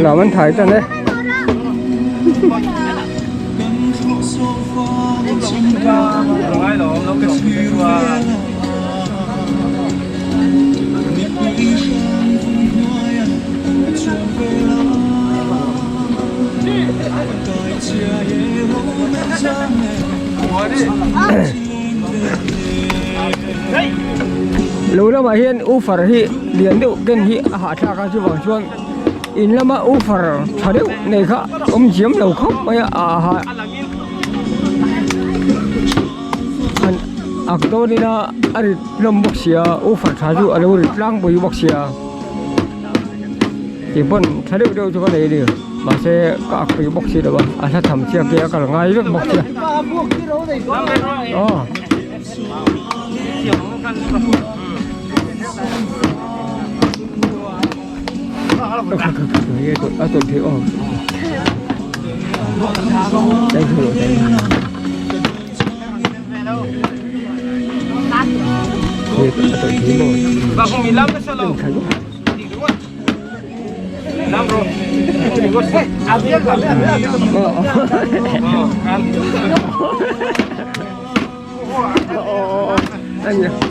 [SPEAKER 1] lam an thai tan e. Lo lamah hian woofer hi lian deuh ken hi a hahthlak a chuvang chuan in lama woofer tha deuh nei kha awm chiam lo khawp mai a aha an ak dawn ila a rit hlawm bawk sia woofer tha chu a lo rit tlangpui bawk sia tih pawn tha deuh deuh chu ka nei a ni mahse ka ak pui bawk si lo a a hla tham chiak te a kal ngai vek bawk sia aw. A tawlh theih aw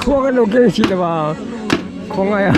[SPEAKER 1] Khua kan lo keng si lo a khawngaih a.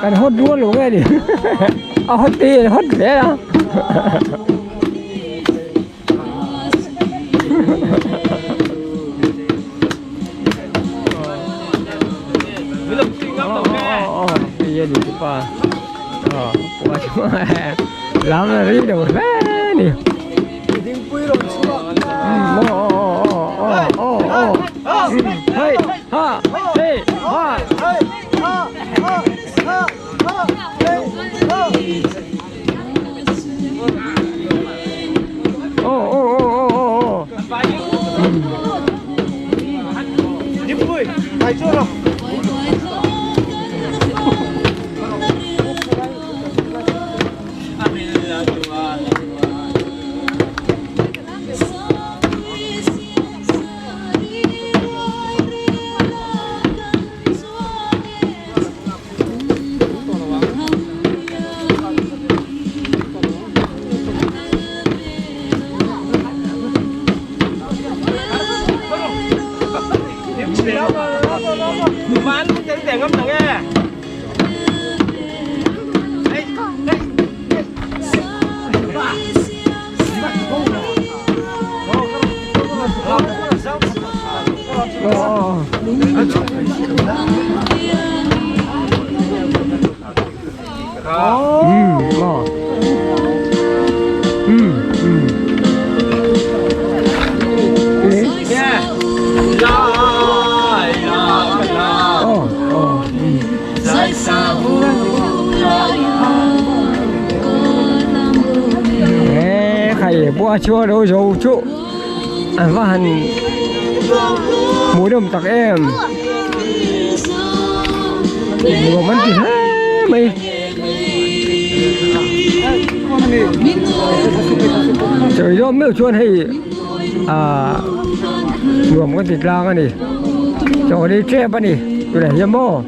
[SPEAKER 1] Kan hot rual lo nge ni a hot te a hot hle a lam là ri đâu hle ni Hey, ha, hey, ha. Oh, oh, oh, oh, oh, oh. Ê chua đâu rồi chú anh va hành mùa đông tặc em mùa mắn thì hết mày trời gió miêu chuan hay à nuam kan ti tlang a ni chaw ni tep a ni tunah hian maw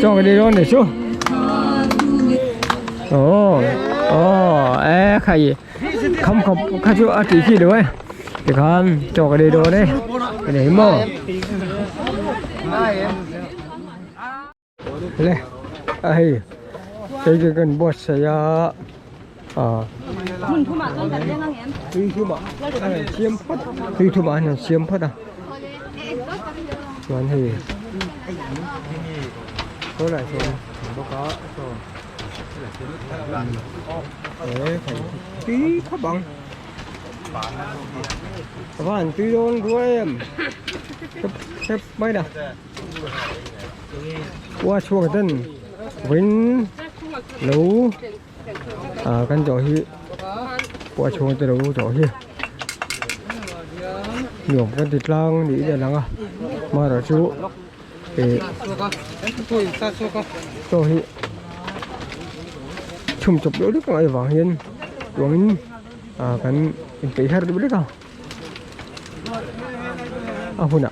[SPEAKER 1] Cho cái đi luôn để chú. Ồ, ồ, ê, khai không không khai chú ở chỉ chỉ được ấy. Thì con cho cái đi đồ đây, cái này mò. Lên, ai, cái cái cần bớt xe à, tùy thu mà, anh chiêm phát, tùy thu mà anh chiêm phát à. Còn thì có lại rồi, không có rồi. Đấy, phải tí thấp bằng. Các bạn tí đôn của em. Xếp mấy nào. Qua chùa cái tên Vinh Lũ. À, căn chỗ hi. Qua chùa cái lũ chỗ hi. Nhiều cái thịt lang đi để lăng à. Mà rồi chú. Tôi hi chùm chụp đôi lúc này vàng hiên tuấn à cái cái har đôi lúc à à hôn à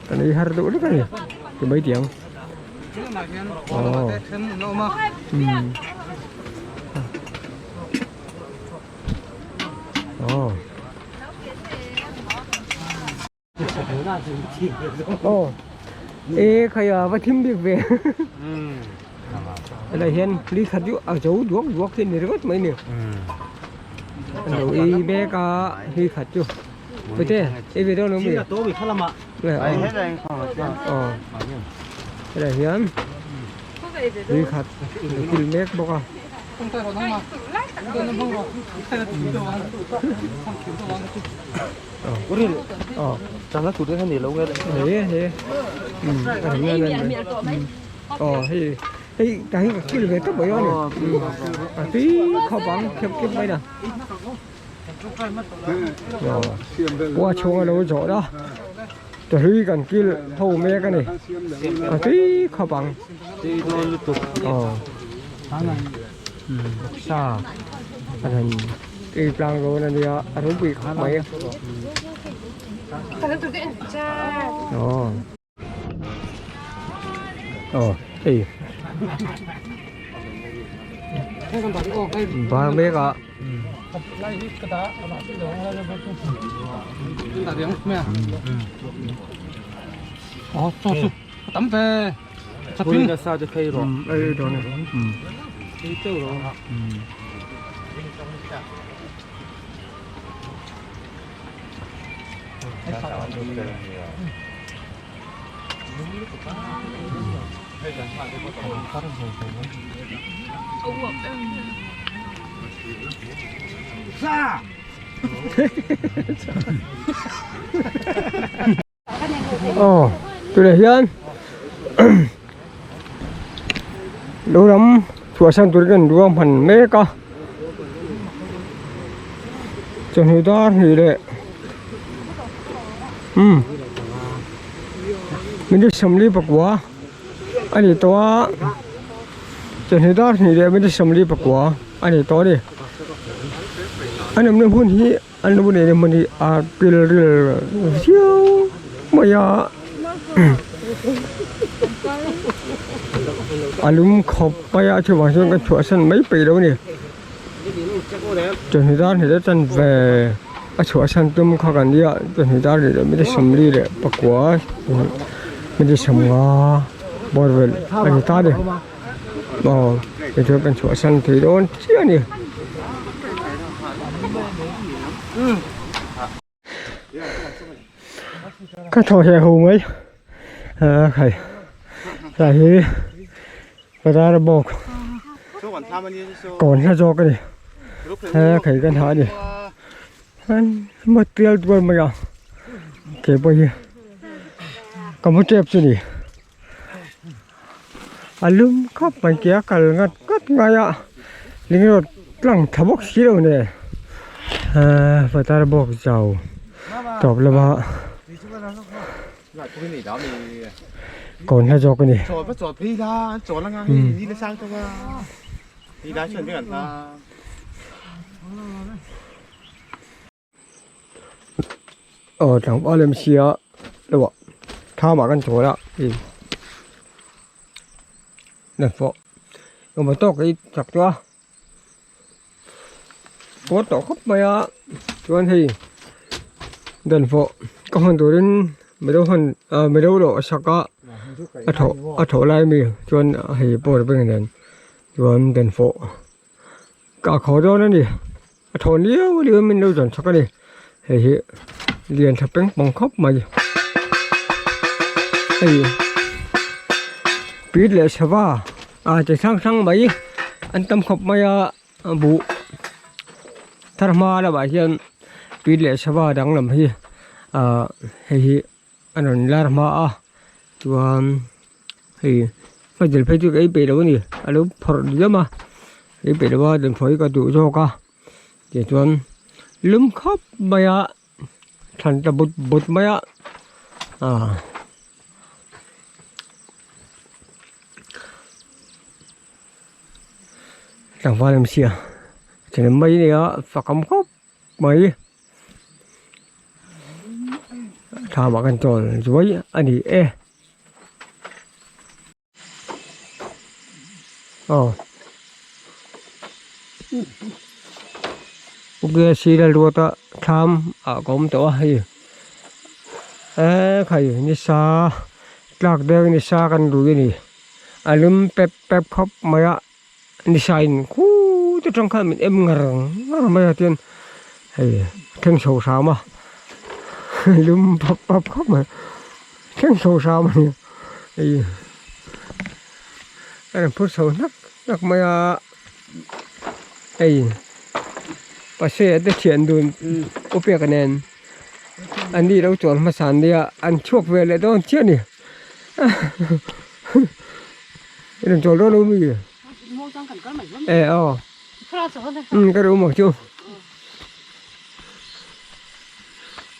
[SPEAKER 1] cái này har đôi lúc này cái mấy tiếng ồ ồ ê khai à và thêm việc về là hiện lý khát dụ ở chỗ đuốc đuốc thì này rất mấy nhiều đầu y bé cả lý khát dụ vậy thế ấy về đâu nó bị ờ là hiện lý khát km bốc à ờ
[SPEAKER 2] chẳng là chủ đề hay lâu nghe
[SPEAKER 1] đấy thế ừ ờ thì Hei tah hi ka kil ve tawp mai a ni a tui khawp ang khep khep mai na kua chhung a lo zawh a tawhlui kan kil ho mek a ni a tui khawp ang aw sa a han ei tlang dawn a nia a ropui khawp mai aw. Aw hei bar mek ah Aw tunah hian lo lam chhuahsan tur hian ruang hman mek a chawhnu dar hnih leh umm minute 44 a ni tawh a chawhnu dar hnih leh minute 44 a ni tawh a ni a nawmna hmun hi an lo nei na hmun hi a pil ril viau mai a a lum khawp mai a chuvang chuan ka chhuahsan mai peih lo a ni. Chawhnu dar hnih leh chanve a chhuahsan tum kha kan nia chawhnu dar hnih leh minute 49 minute 50 bawr vel a ni ta a ni aw tichuan kan chhuahsan thei dawn chiah a ni. Ka thaw hle ho mai ah khai tlai hi bazar bawk kawn hla zawk a ni he khai kan ha a ni an maw tial tual mai a ke pawh hi ka mu tep chu ni a lum khawp mai tia kal ngat ngat ngai a ling rawt tlang tha bawk si lo nen ahh bazar bawk zau tawp lama kawn hla zawk a ni. Aw tlangval em sia deuh ah thlam ah kan chawl a ih engpawh engemaw tawk hi chak tawh a pawt tawh khawp mai a chuan hei danfawh ka hawn turin mizo hawn ah mizo lawh a sak a a thawh a thawh lai ami chuan hei pawh nen chuan danfawh. Ka khaw dawn a ni a thawn liau liau in min lo zawn chak a ni hei hi lian tha peng pawng khawp mai hei pit leh sava a chi hrang hrang mai an tam khawp mai a buh thar hma lamah hian pit leh sava danglam hi ah hei hi. A rawn lar hma a chuan hei hmazil phei chu ka ei peih lo a ni a lo phawrh diam a ei peih lo a dawnfawh hi ka duh zawk a tichuan lum khawp mai a thlan ta but but mai a ah tlangval em sia thahnem mai a nia fakawm khawp mai. Thlamah kan chawl zuai a ni e. Aw. Uke sir a luat a thlam ah ka awm tawh a hei e khai nisa tlak deuh nisa kan lui a ni a lum pep pep khawp mai a. Nisa in khut atang khan min em ngar ngar mai a tian hei thleng chho hram a lum pap pap khawp mai thleng chho hram a ni hei a rawn phur chho hnak hnak mai a hei pasê te thian dun upiak nen an ni lo chuan hmasa an nia an chhuak ve leh dawn chiah a ni. I rawn chawl dawn lo mi? E aw. Um ka duh mak chu.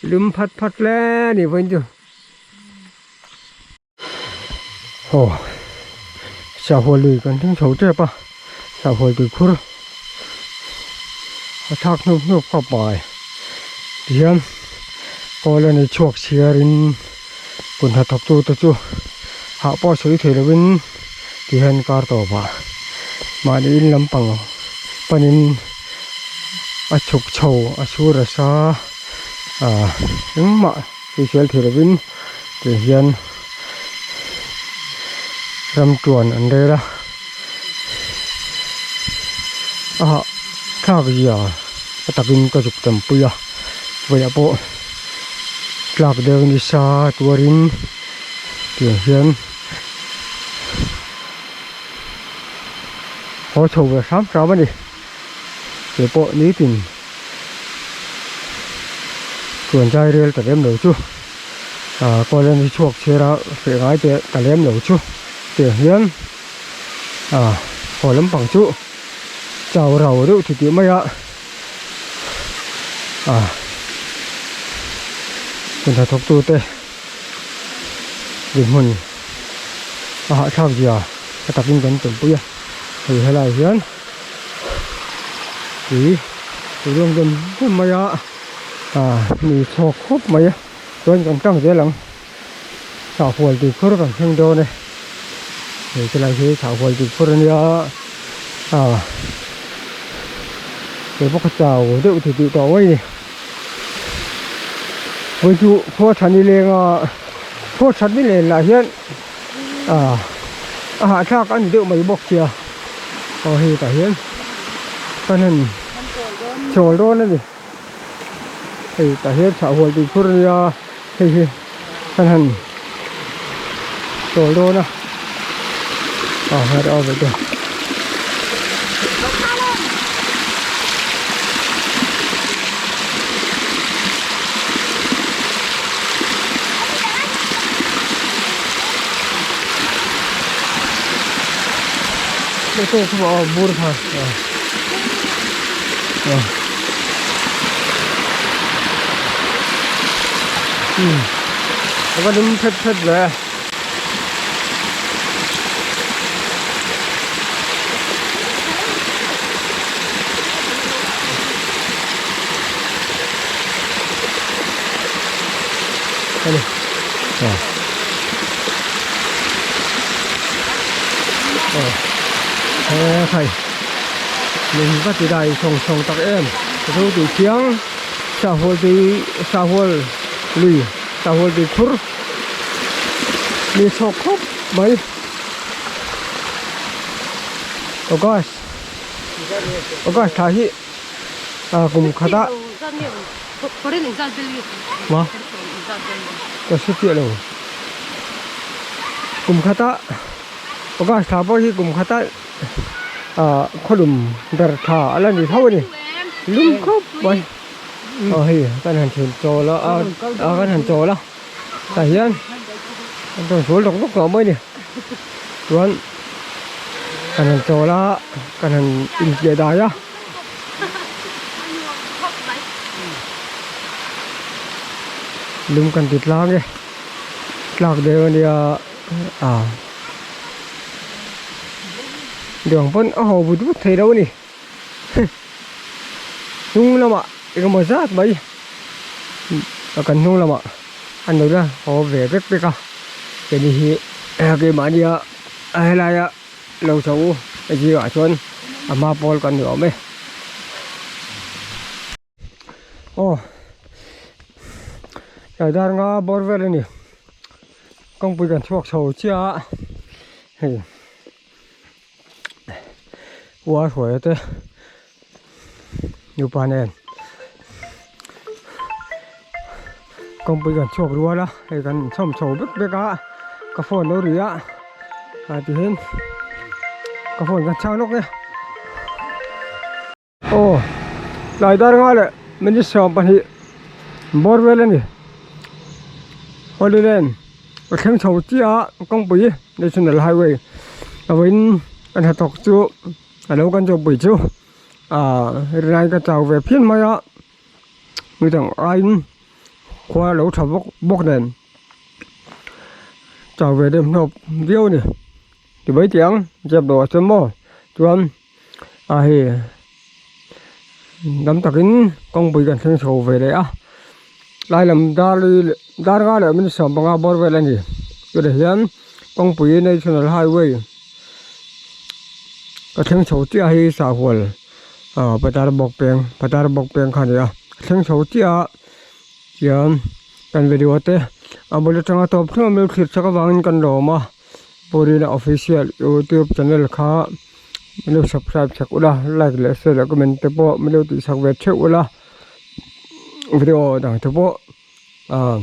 [SPEAKER 1] Lum phat phat hle ni vawiin chu. Aw sahhual lui kan thleng chho tep a sahhual tuikhur a thlak hnup hnup khawp mai tihian kawl a ni chhuak chhiar in kut hnathawk tu te chu hah pawh sawi thei lo in tihian kar tawp ah mahni in lampang pan in a chhuk chho a chhur a sa ah engmah hrisel thei lo in. Tih hian ram tuan an rel a a hah thlak zia a takin ka zuk tam pui a vawiah pawh tlak deuh nisa tuarin tiang hian haw chho ve hram hram a ni keipawh nitin chuan zai rel ta lem lo chu. Ah kawl hi chhuak chhiar a feh ngai teh ta lem lo chu tiang hian ah haw lampang chu chau rau deuh ti tih mai a ah hun hnathawk tu te dinhmun a hahthlak zia a takin kan tumpuii a hei helai hian tui tui luang deuh deuh mai a ah mi chhawk khawp mai a. Chuan kan tang zel ang sahhual tui khur kan thleng dawn e hei chu lai hi sahhual tui khur ania ah kei pawh ka chau deuh ti tih tawh mai ni vawi chu khua tha ni leng a khua that ni len lah hian ah a hahthlak a ni deuh mai bawk sia aw hei tah hian kan han chawl dawn a ni. Hei tah hian chhah hual tui phur ania hei hi kan han chawl dawn a ah her a ve te. Bur kha a va dum phet phet ve a ni aw he khai. Lung ka ti dai sawng sawng tak em ka zo tui chiang sahhual tui sahhual lui sahhual tui khur mi chhawk khawp mai august august thla hi ah kum khat ah ma ka hre chiah lo kum khat ah august thla pawh hi kum khat ah. ah khawlum ber tha a la ni tho a ni lum khawp mai aw hei kan han chhun chawl a ah kan han chawl a tah hian an rawn sual rawk rawk tawh mai a ni chuan kan han chawl a kan han inpiah dai a. Lum kan ti tlang e tlak deuh a nia ah. Duang pawn a haw vut vut thei lo a ni hnung lamah engemaw zat mai a kan hnung lamah an lo la haw ve vek vek a keini hi keimahnia a helaia lo chho zingah chuan a hma pawl kan ni awm e. Aw tlai dar nga bawr vel a ni kawngpui kan chhuak chho chiah a hei uar hruai te nupa nen kawngpui kan chhuak rual a hei kan chhawm chho vek vek a ka phone lo ri a ah tihian ka phone kan chhang lawk e. Aw tlai dar nga leh minute 20 bawr vel a ni Holy Land a thleng chho chiah a kawngpui National Highway. Vawiin kan hnathawk chu a lo kan chawpui chu ah rinai ka chau ve phian mai a midang aiin khua a lo tha bawk bawk nen chau ve deuh hnawp viau a ni ti mai teh ang zep lo ah chuan maw chuan a hei dam takin kawngpui kan thleng chho ve leh a lai lam dar dar nga leh minute 15 bawr vel a ni tunah hian kawngpui national highway ka thleng chho chiah hi sahhual ah patar bawk peng patar bawk peng kha a ni a thleng chho chiah a tihian kan video te a bul atanga tawp thleng a mil thlir chak avangin kan lawm a. Purina official youtube channel kha min lo subscribe chak ula like leh share leh comment te pawh min lo tih sak ve theuh ula video dang te pawh ah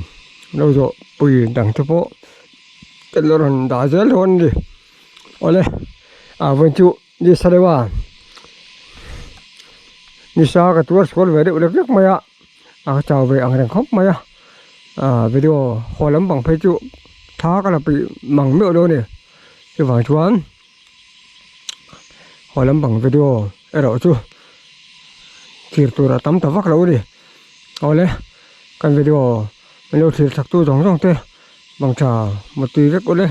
[SPEAKER 1] lo zawh pui dang te pawh kan lo rawn dah zel dawn a ni awle ah vawiin chu ni sa deuh a ni sa ka tuar sual ve deuh lek lek mai a a chau ve ang reng khawp mai a ah video haw lampang phei chu tha ka la peih mang meuh lo a ni chuvang chuan haw lampang video erawh chu thlir tur a tam ta vak lo a ni awle kan video min lo thlir chak tu zawng zawng te bang tha mutui vek ule.